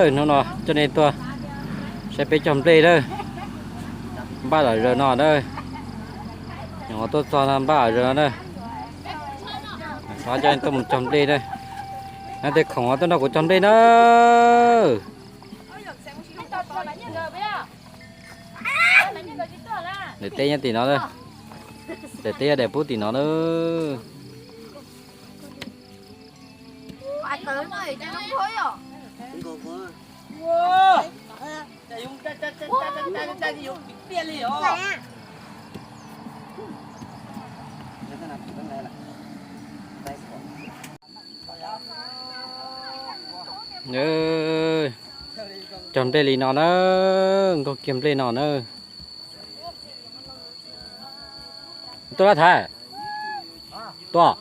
Hnub no coj nej tuaj saib peb cog nplej na, npaj lom zaws no na. Nyuam qhuav tuaj txog no npaj lom zaws no na. Coj nej tuaj mus cog nplej na. Nab tej khoom tuaj nrog kuv cog nplej na. Daim teb nyob tim no, daim teb yog daim pub tim no na. Cog nplej li no na, nkaug kiag nplej no na. Tuaj lab thaiv, tuaj.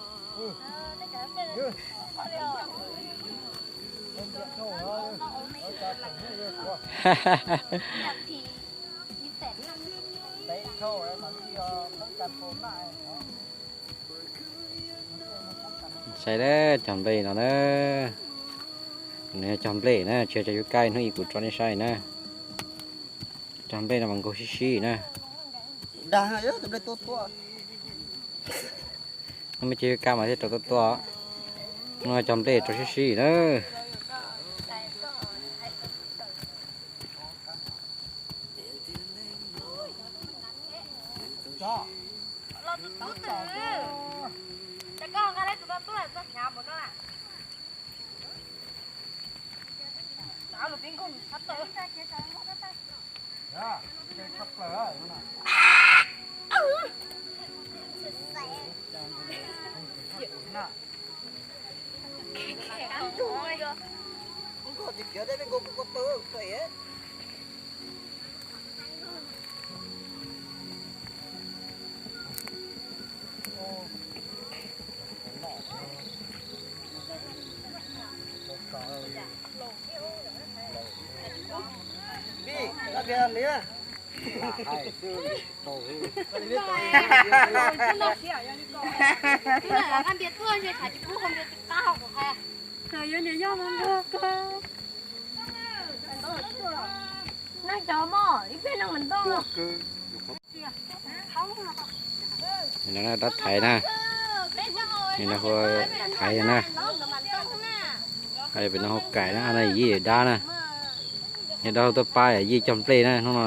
Saib, cog nplej no na. Nws cog nplej na, tsis yog cog yuav kaij, hnub ib kuv tso nej saib na. Cog nplej no mas nkaug sib sib na. Hnub ib cog yuav kaij mas thiaj rau tuaj tuaj. Hnub no cog nplej rau sib sib na. Dab thaiv na, thaiv na, pem no hu kaim na, no yij dab na, yog dab tuaj pab yij cog nplej na hnub no.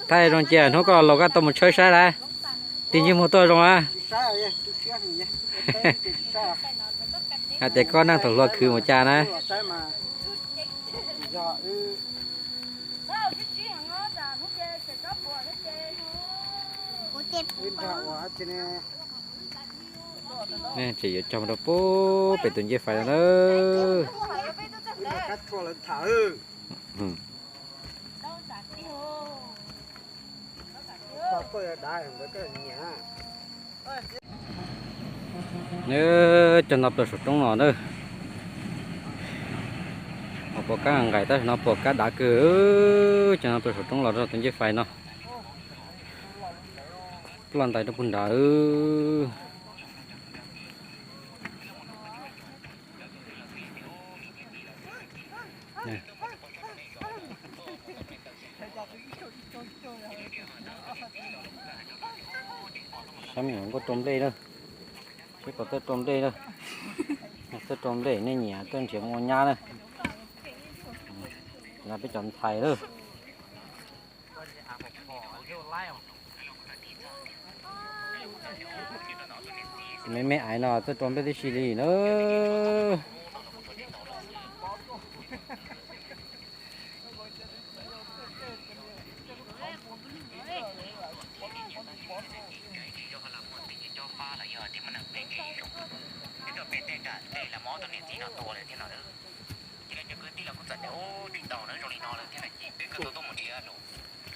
Thaij zoo cia hnub koj los koj tau mus tshawb saib lawm, tig ntsej muag tuaj zoo na. Hais tias koj neeg thaum hluas khwv mus cas na. Tseem yuav cog rau pub pem tus ncej fais no na. Cog nto plaws saum roob los na. Ho pom kab nqaim tab sis no pom kab dav kawg. Cog nto plaws saum roob los rau tus ncej fais no. Ploj ntais rau puag nrad. Sab me nyuam nkauj rau nplej na. Seb puas tuaj rau nplej na. Tuaj rau nplej nej nyiam tuaj nrhiav mus ua nyab na. Peb cov ntxhais na. Me me aiv no tuaj rau nplej tib si li na.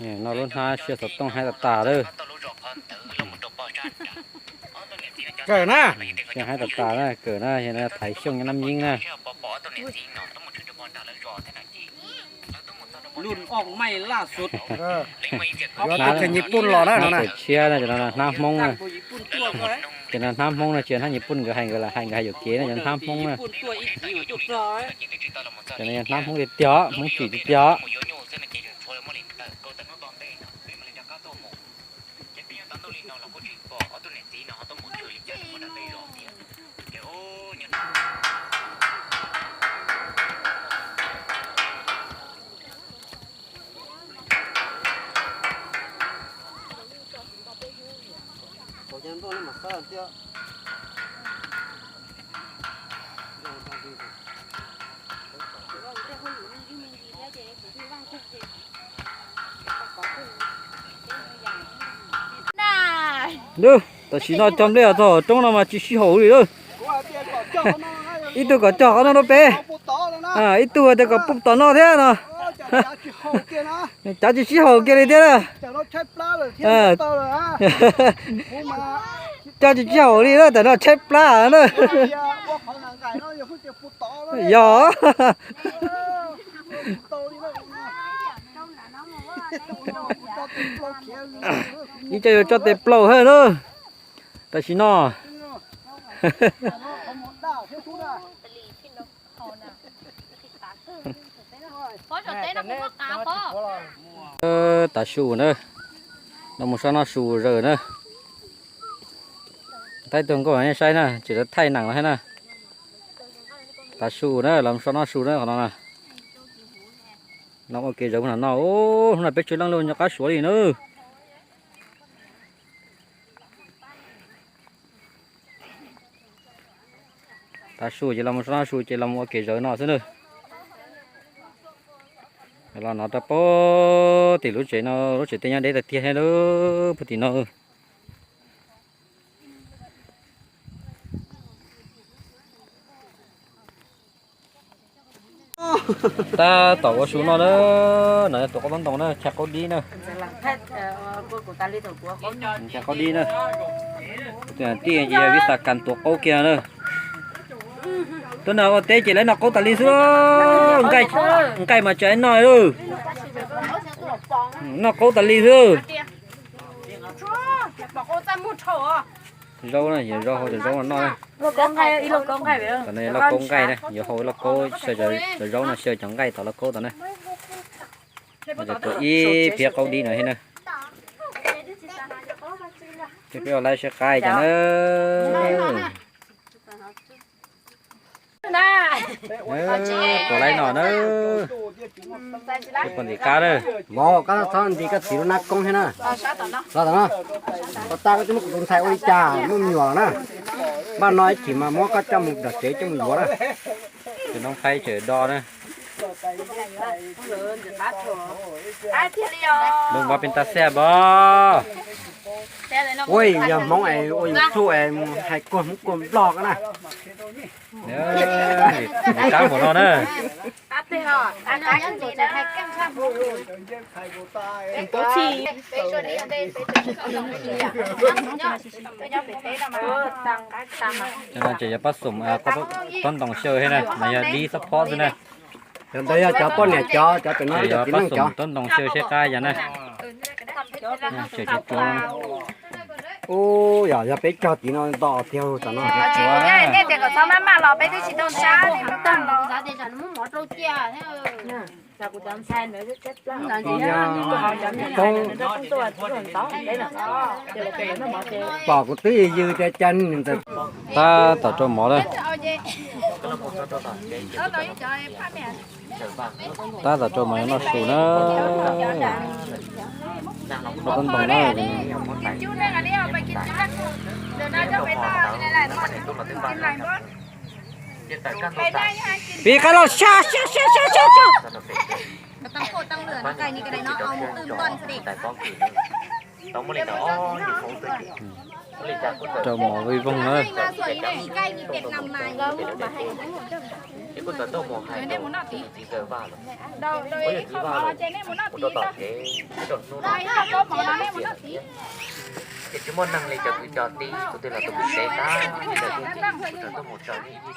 No lub hnab siab xov tooj haib tas tas lawm. Kawm na, siab haib tas tas na, kawm na, yog no thaiv xyooj nyob Nab Yeeb na. Hnab kawm tshiab na, hnab Hmoob na. Ces no hnab Hmoob no tsis yog hnab nyuj pun nkawd hais, nkawd hais nkawd hais yuam kev no yog hnab Hmoob na. Ces no yog hnab Hmoob tiag tiag, Hmoob tsim tiag tiag. Tam sim no cog nplej txog roob no mas tsis sib haum li lawm. Ib tug kom cog qhov no rau pem, ib tug tias kom pub tom no thiab no. Cav tsis sib haum kiag li thiab. Cog tsis sib haum li na, tam no tshaib plab na. Yog ib co yuav tso tes plaus hab na. Tam sim no tav su na, no mus so noj su zaws na. Thaij tug nkauj nej saib na, tseem thaij neem los thiab na. Tav su na, los so noj su na qhov no na. Los ua kev zawv no no, hnub no peb tsis leej lug nco qab suav li na. Tav su ces los so noj su ces los ua kev zawv no xwb na. Los no rau puag tim lub tsev no, lub tsev tej nyob deb tiag tiag thiab lub puag tim no. Tab tom ua su no na, no yog tuav qaub taub ntoo na, chaw qaub dib na. Chaw qaub dib na. Tij ces yog vib tas kas tuav qaub kiag na. Tuaj no ua teb ces lawv noj qaub tas li xwb. Nqaij mas tseem noj li. Noj qaub tas li xwb. Zaub na, yog zaub hau cov zaub no noj na. Tom no yog lauj kaub nqaij na, yuav hau lauj kaub xyaw cov zaub no, xyaw cov nqaij tom lauj kaub tom na. Cov tuav ib phiab qaub dib no thiab na. Peb ua laib saib qab cas na. Tuav laib no na. Peb pom ntim qab na. Mov koj txhob ntim koj txiv lub nab koob thiab na. Los tom no. Koj tas koj coj muab kuv tus ntxhais ua li cas muaj me nyuam los na. Npaj no ib chim mas muab koj coj mus tom tsev coj mus yuav na. Tus noob qaib tseem do na. Lub npab peb tab xaj npab. Ua yog Hmoob es ua YouTube es hais kuag Hmoob kuag Nplog ko na. Ntim qab npaum no na. Cov no ces yog pab xum, taub ntoo xyaw thiab na, mas yog dib xab phob xwb na. Cov ntawd yog cov poj niam cov, cov pem no yog pab xum taub ntoo xyaw saib qab yog na. Ub, yog peb cog tid no nto tiag tam no. Tias kom txhob maj maj los peb twb tsis tau ntshai, maj maj los. Pom kuv twb yws yws tias cas ntxawm. Tab tom rau mov na. Tab tom rau mov noj su na. Ua tau ntoo na. Piv qab los sab sab sab sab sab. Rau mov vij voog na. Ces tsis muaj neeg li, cov kwv cov tij kuv twb los tus kwv teb tag, kuv tuaj mus tsaws nej ib tug.